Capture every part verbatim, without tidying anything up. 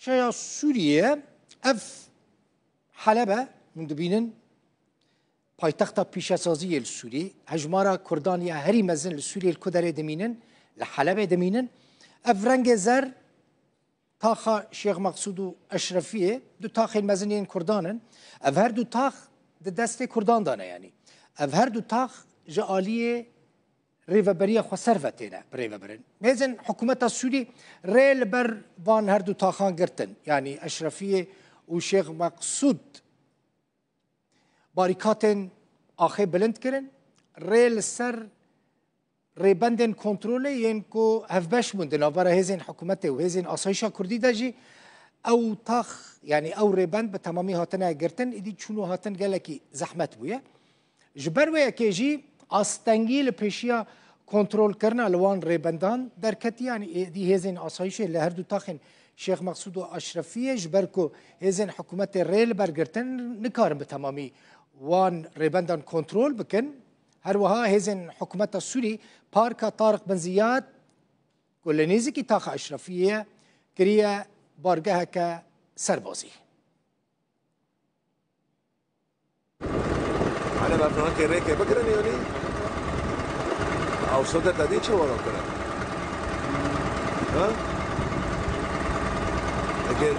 Şeya Sûriyê, ev Heleb e, hûn dibînin, paytexta pîşesaziyê li Sûriyê, hejmara Kurdan ya herî mezin li Sûriyê li ku derê dimînin, li Helebê dimînin. Ev rengê zer, taxa Şêx Meqsûd û Eşrefiyê, du taxên mezin yên Kurdan in. Ev her du tax di destê Kurdan de ne, yanî. Ev her du tax ji aliyê rêveberiya xweser ve têne birêvebirin. Hêzên hikûmeta Sûrî rê li ber van her du taxan girtin. Yanî Eşrefiyê û Şêx Meqsûd barîkatên axê bilind kirin. Rê li ser rêbendên kontrolê yên ku hevbeş bûn di navbera hêzên hikûmetê û hêzên asayişa kurdî de jî ew tax, yanî ew rêbend bi temamî hatine girtin, îdî çûn û hatin gelekî zehmet bûye. Ji ber wê yekê jî astengî li pêşiya kontrolkirina li wan rêbendan derketiye, yanî êdî hêzên asayişê li her du taxên Şêx Meqsûd û Eşrefiyê, ji ber ku hêzên hikûmetê rê li ber girtin, nikarin bi temamî wan rêbendan kontrol bikin. Her wiha hêzên hikûmeta Sûrî parka Tariq Bin Ziyad ku li nêzîkî taxa Eşrefiyê ye, kiriye bargeheke serbazî. Hele bertewekê rêkê bigirin yanî? Ew sodet edî çi were kirin? Ha? Eger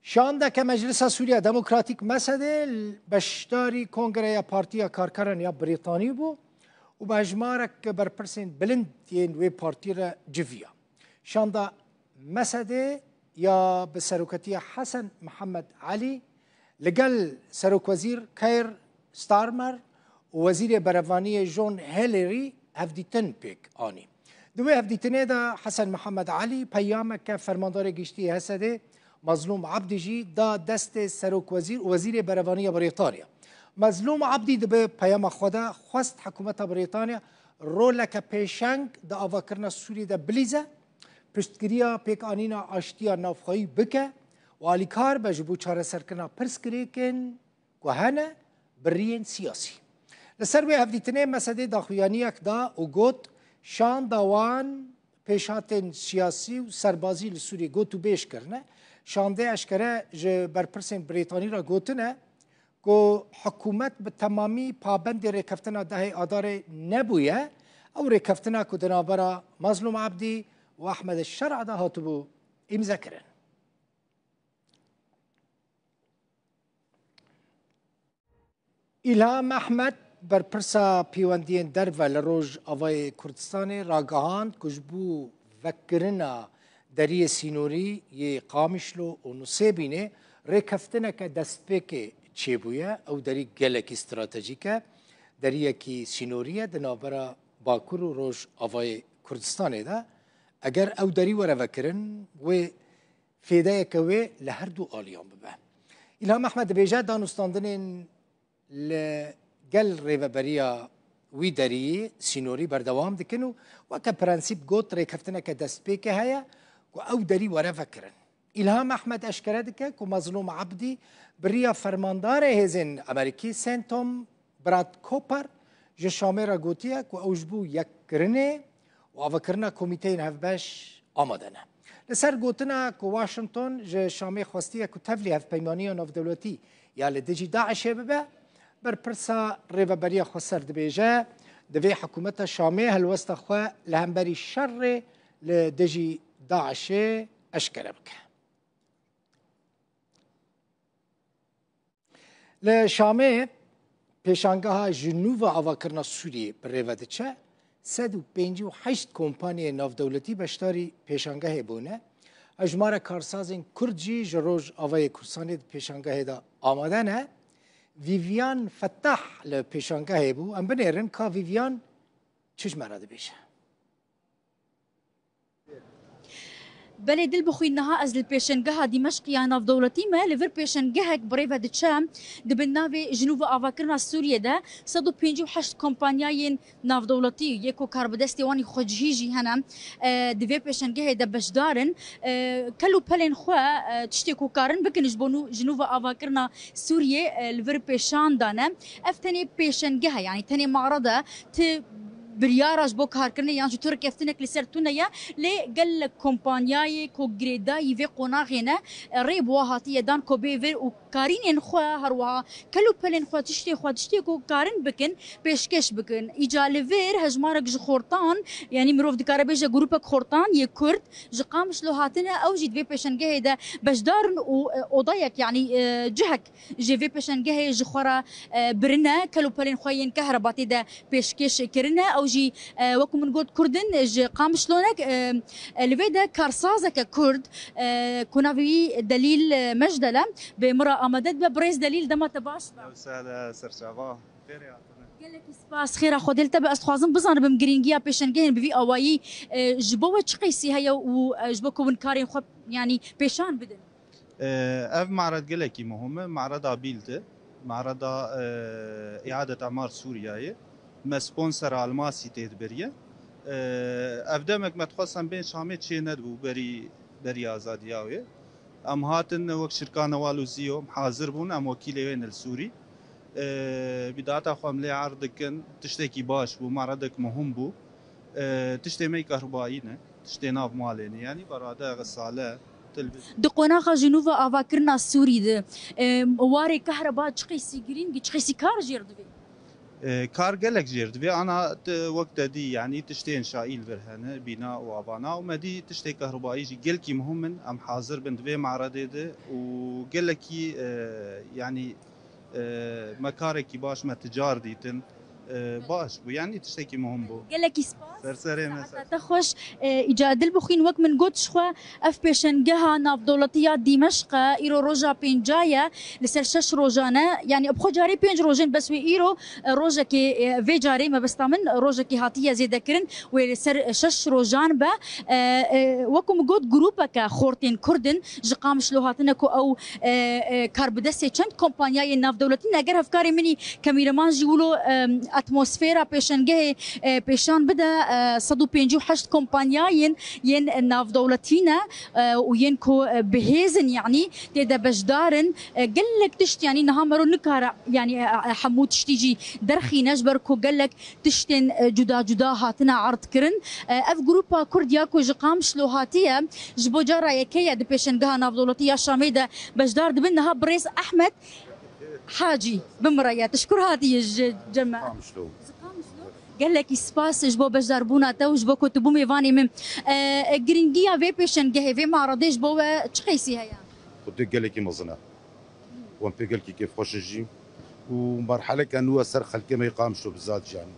Şandeke Meclisa Sûriya Demokratîk, MSD'ê, beşdarî Kongreya Partiya Karkeran ya Brîtanî bû û bi hejmarek berpirsên bilind yên wê partî re civiya. Şanda MSD'ê ya bi seroketiya Hesen Mihemed Elî li gel Serokwezîr Keir Starmer û Wezîrê Berevaniyê John Healey hevdîtin pêk anî. Di wê hevdîtinê de Hesen Mihemed Elî peyameke Fermandarê Giştî yê HSD'ê Mazlûm Ebdî jî da destê Serokwezîr û Wezîrê Berevaniya Brîtanya. Mazlûm Ebdî di bi peyama xwe de xwest hikûmeta Brîtanya roleke pêşeng di avakirina Sûriyê de bilîze, piştgiriya pêkanîna aştiya navxweyî bike û alîkar be ji bo çareserkirina pirsgirêkên ku hene bi riyên siyasî. Li ser wê hevdîtinê MSD'ê daxuyaniyek da û got, şanda wan pêşhatên siyasî û serbazî li Sûriyê gotûbêj kirine. Şandê eşkere ji berpirsên Brîtanî re gotine ku hikûmet bi temamî pabendê rêkeftina dehê Adarê nebûye, ew rêkeftina ku di navbera Mazlûm Ebdî û Ehmed Şer'a de hatibû îmzekirin. Îlham Ehmed, berpirsa pêwendiyên derve li Rojavayê Kurdistanê, ragihand ku ji bo vekirina deriyê sînorî yê Qamişlo û Nusêbînê rêkeftineke destpêkê çêbûye. Ew derî gelekî stratejîk e, deriyekî sînorî ye di navbera Bakur û Rojavayê Kurdistanê de. Eger ew derî were vekirin, wê fêdeyeke wê li her du aliyan bibe. Îlham Ehmed dibêje, danûstandinên li gel rêveberiya wî deriyî sînorî berdewam dikin û weke prensîp got, rêkeftineke destpêkê heye ku ew derî were vekirin. Îlham Ehmed eşkere dike ku Mazlûm Ebdî bi riya fermandarê hêzên Amerîkî CENTCOM Brad Cooper ji Şamê re gotiye ku ew ji bo yekkirinê û avakirina komîteyên hevbeş amade ne. Li ser gotina ku Washington ji Şamê xwestiye ku tevlî hevpeymaniya navdewletî ya li dijî DAIŞ'ê bibe, berpirsa Rêveberiya Xweser dibêje, divê hikûmeta Şamê helwesta xwe li hemberî şerê li dijî DAIŞ'ê eşkere bike. Li Şamê pêşangeha Jinûva Avakirina Sûriyê bi rê ve diçe, sed û pêncî û heşt kompanyayê navdewletî beşdarî pêşangehê bûne. Hejmara karsazên Kurd jî ji Rojavayê Kurdistanê di pêşangehê de amade ne. Vivian Fettah li pêşangehê bû. Em binêrin ka Vivian çi ji me re dibêje. Belê Dilbixwîn, niha ez li pêşengeha Dîmeşq ya navdewletî me. Li vir pêşengehek bi rê ve diçe. Di bin navê Jinûva Avakirina Sûriyê de sed û pêncî û heşt kompanyayên navdewletî yê ku karbidestê wan ê xwecihî jî hene, e, di vê pêşengehê de beşdar in. E, kel û pelên xwe, e, tiştê ku karin bikin ji bo nû-, Jinûva Avakirina Sûriyê, e, li vir pêşan dane. Ev tenê pêşengeh e, yanî tenê marad e. Ti biryara ji bo karkirinê yan jî tu rêkeftinek li ser tune ye, lê gelek kompanyayê ku girêdayî vê qonaxê ne, rê bi wa hatiye dan ku bê vir û karînên xwe, her wiha kel û pelên xwe, tiştê xwe, tiştê ku karin bikin, pêşkêş bikin. Îca li vir hejmarek ji xortan, yanî mirov dikare bêje grûpek xortan yê Kurd ji Qamişlo hatine, ew jî di vê pêşengehê de beşdar in û, e, odayek, yanî, e, cihek ji vê pêşengehê ji xwe re, e, birine, kel û pelên xwe yên kehreba tê de pêşkêş kirine. Ew jî, e, wekî min got, Kurd in ji Qamişlonek, e, e, li vê de karsazeke Kurd, e, ku navê wî Delîl, e, Mejdel e, bi min re amade dibe. Birêz Delîl, dema te baş be. Ew sehla serçava. Xêrê hatine. Gelekî spas, xêra Xwedê li te be. Ez dixwazim bizanibim, girîngiya pêşengehên bi vî awayî, e, ji bo we çi qeysî heye û, e, ji bo ku hûn karên xwe, yanî, pêşan bidin? E, ev mared gelekî muhim e. Mareda Bîlt e. Mareda, e, Îadet Emar Sûriyeyê. Me sponsor Almasî tê dibiriye. E, ev demek me dixwest em bên Şamê çê nedibû berî, berî azadiya wê. Em hatin wek şirka Newal û Ziyom hazir bûn, em wekîlê wê ne li Sûrî. E, bîdata xwe em lê erd dikin, tiştekî baş bû, maredek muhim bû. E, tiştê me yî kehribayî ne, tiştê nav malê ne, yanî berade, xisale, televîzyon. Di qonaxa ji nû ve avakirina Sûrî de, e, warê kehreba çi qeysî girîng, çi qeysî kar jêr divê? E, kar gelek jêr divê. Ana te, wek te dî, yanî tiştê înşaî li vir hene, bîna û avana û me dî tiştê kehribayî jî gelkî muhim in. Em hazir bin di vê maredê de û gelekî, e, yanî, e, me karekî baş, me ti car dîtin. E, baş bû, yanî tiştekî muhim bû. Gelekî spas. Ser serê me. Saeta te xweş. E, îca dil bixwîn, wek min got ji xwe, ev pêşengeha navdewletî ya Dîmeşq e, îro roja pênca ye, li ser şeş rojan e, yanî bi xwe carê pênc rojên, bes wê îro, e, rojekê, e, vê carê mebesta min rojekê hatiye zêdekirin, wê li ser şeş rojan be. E, e, wekî min got, grûpeke xortên Kurd in ji Qamişlo hatine ku ew, e, e, karbidestê çend kompanyayên navdewletî ne. Eger hevkarê min î Kemîreman jî wilo, e, atmosfera pêşengehê, e, pêşan bide, e, sed û pêncî û heşt kompanyayên yên navdewletî ne, e, û yên ku, e, bi hêz in, yanî tê de beşdar in. E, gelek tişt, yanî niha mero nikare, yanî, e, e, hemû tiştî jî derxîne, ji ber ku gelek tiştên, e, cuda cuda hatine erdkirin. E, ev grûpa Kurd ya ku ji Qamişlo hatiye, ji bo cara yekê ye di pêşengeha navdewletî ya Şamê de beşdar dibin. Niha birêz Ehmed Hacî bi min re ye. Tu ji kur hatiye ji cem me? Qamişlo. Ji Qamişlo. Gelekî spas ji bo beşdarbûna te û ji bo ku tu bû mêvanê min. E, e, girîngiya vê pêşengehê, vê maredê ji bo we çi qeysî heye? Xwedê gelekî mezin e. Wan pê gelkî kêfxweş in jî. Û merheleke nû ye ser xelkê me yê Qamişlo bizat jî, yanî.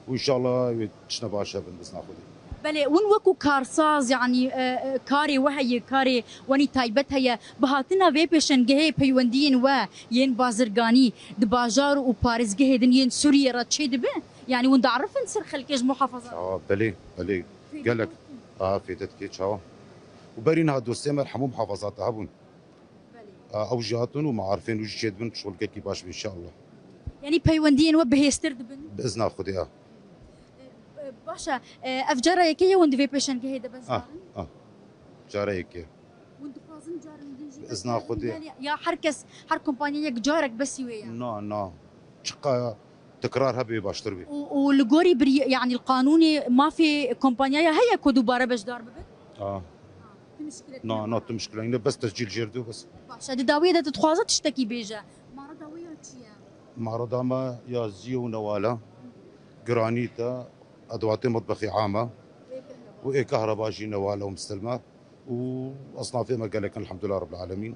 Û înşallah wê tiştine baş hebin, bizna Xwedê. Belê, hûn wekû karsaz, yanî, e, e, karê we heye, karê wenî taybet heye. Bi hatina vê pêşengehê peywendiyên we yên bazirganî di bajar û parêzgehê din yên Sûriyê re çêdibe? Yanî hûn diarifin ser xelkê ji muhafaza? Çawa, belê, belê. Gelek. A, fêde dike, çawa. Û berî niha dostê me hemû muhafazata hebûn. Belê. A, ew jî hatin û maarifên wî jî çêdibin, şolkekî baş be înşallah. Yanî peywendiyên we bihêztir dibin? Bi izna Xwedê, a. E, e, baş e. E, ev cara yekê ye hûn di vê pêşengehê de beşdar in? A, a. Cara yekê. Hûn dixwazin carên din jî beşdar bin? Bi izna Xwedê. Yanî ya her kes, her kompanyayek carek besî wê ye? Na, na. Çiqa tekrar hebe baştir bê. Û, û li gorî birî-, yanî li qanûnê mafê kompanyaya heye ku dubare beşdar bibe? A. Ti mişkile Na, na, tu mişkile. Yine bes tescîl jêr diyo bes. Baş e, di dawiyê de tu dixwaze tiştekî bêje. Marada we ya çi ye? Marada me ya zî û newala. Granît e, edewatê metbexî am e. Û ê kehreba jî newala û mistilme. Û esnafê me gelek in, elhamdulillah rabbil alemîn.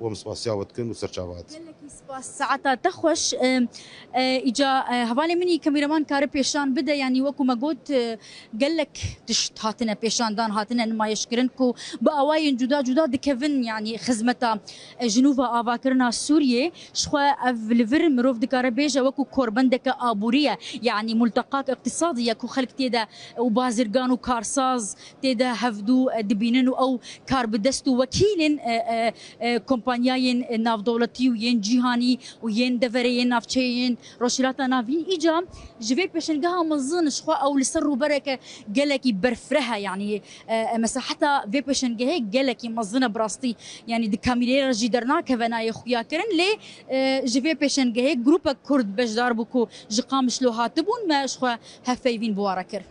Û em spasiya we dikin û serçava dikin. Gelekî spas, saeta te xweş. E, e, îca, e, hevalê min î kameraman kare pêşan bide, yanî wekû me got, e, gelek tişt hatine pêşandan, hatine nimayişkirin ku bi awayên cuda cuda dikevin, yanî xizmeta, e, ji nû ve avakirina Sûriyê. Ji xwe ev li vir mirov dikare bêje wekû korbendeke aborî ye, yanî multeqak iqtisadî ye ku xelk tê de û bazirgan û karsaz tê de hevdû, e, dibînin û ew karbidest û wekîlên, e, e, e, Kompanyayên navdewletî û yên cîhanî û yên deverê yên navçeyê yên Rojhilata Navîn. Îca ji vê pêşengeha mezin ji xwe ew li ser rûbereke gelekî berfireh e, yanî, e, mesela heta vê pêşengehê gelekî mezin e bi rastî. Yanî di kamîrê re jî dernakeve nayê xuyakirin, lê, e, ji vê pêşengehê grûpek Kurd beşdar bû ku ji Qamişlo hatibûn, me ji xwe hevpeyvîn bi wan re kir.